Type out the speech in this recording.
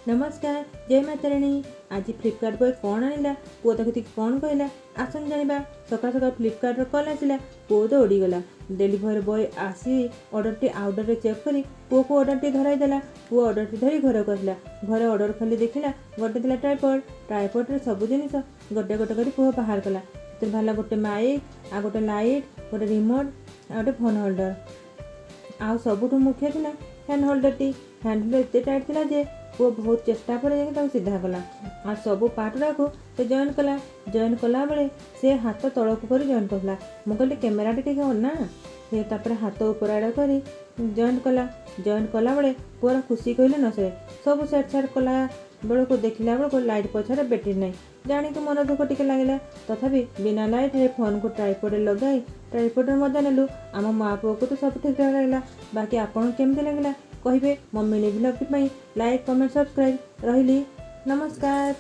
ନମସ୍କାର, ଜୟ ମା ତାରିଣୀ। ଆଜି ଫ୍ଲିପକାର୍ଟ ବୟ କ'ଣ ଆଣିଲା, ପୁଅ ତାକୁ ଦେଖି କ'ଣ କହିଲା, ଆସନ୍ତୁ ଜାଣିବା। ସକାଳୁ ସକାଳୁ ଫ୍ଲିପକାର୍ଟର କଲ୍ ଆସିଲା, ପୁଅ ଦୌଡ଼ିଗଲା। ଡେଲିଭରି ବୟ ଆସି ଅର୍ଡ଼ରଟି ଆଉଟଡୋରରେ ଚେକ୍ କରି ପୁଅକୁ ଅର୍ଡ଼ରଟି ଧରାଇ ଦେଲା। ପୁଅ ଅର୍ଡ଼ରଟି ଧରି ଘରକୁ ଆସିଲା। ଘରେ ଅର୍ଡ଼ର ଖୋଲି ଦେଖିଲା, ଗୋଟେ ଥିଲା ଟ୍ରାଇପଡ଼। ଟ୍ରାଇପଡ଼ରେ ସବୁ ଜିନିଷ ଗୋଟେ ଗୋଟେ କରି ପୁଅ ବାହାର କଲା। ସେଥିରେ ବାହାରିଲା ଗୋଟେ ମାଇକ୍, ଆଉ ଗୋଟେ ଲାଇଟ୍, ଗୋଟେ ରିମୋଟ୍, ଆଉ ଗୋଟେ ଫୋନ୍ ହୋଲ୍ଡର। ଆଉ ସବୁଠୁ ମୁଖ୍ୟ ଥିଲା ହ୍ୟାଣ୍ଡ ହୋଲ୍ଡରଟି। ହ୍ୟାଣ୍ଡ ହୋଲ୍ଡର ଏତେ ଟାଇଟ୍ ଥିଲା ଯେ ପୁଅ ବହୁତ ଚେଷ୍ଟା ପରେ ଯାଇକି ତାକୁ ସିଧା କଲା। ଆଉ ସବୁ ପାର୍ଟ ଗୁଡ଼ାକୁ ସେ ଜଏଣ୍ଟ କଲା। ଜଏଣ୍ଟ କଲାବେଳେ ସେ ହାତ ତଳକୁ କରି ଜଏଣ୍ଟ କରୁଥିଲା। ମୁଁ କହିଲି, କ୍ୟାମେରାଟି ଟିକେ ଅନା। ସେ ତାପରେ ହାତ ଉପର ଆଡ଼େ କରି ଜଏଣ୍ଟ କଲା। ଜଏଣ୍ଟ କଲାବେଳେ ପୁଅର ଖୁସି କହିଲେ ନ ସରେ। ସବୁ ସେଟ୍ ସାଟ୍ କଲା ବେଳକୁ ଦେଖିଲା ବେଳକୁ ଲାଇଟ୍ ପଛରେ ବ୍ୟାଟେରୀ ନାହିଁ। ଜାଣିକି ମନ ଦୁଃଖ ଟିକେ ଲାଗିଲା। ତଥାପି ବିନା ଲାଇଟ୍ରେ ଫୋନ୍କୁ ଟ୍ରାଇପଡ଼ରେ ଲଗାଇ ଟ୍ରାଇପଡ଼ର ମଜା ନେଲୁ। ଆମ ମା ପୁଅକୁ ତ ସବୁ ଠିକ୍ ଠାକ୍ ଲାଗିଲା। ବାକି ଆପଣଙ୍କୁ କେମିତି ଲାଗିଲା କହିବେ। ମୋ ମିନି ବ୍ଲଗ୍ଟି ପାଇଁ ଲାଇକ୍, କମେଣ୍ଟ, ସବସ୍କ୍ରାଇବ୍। ରହିଲି, ନମସ୍କାର।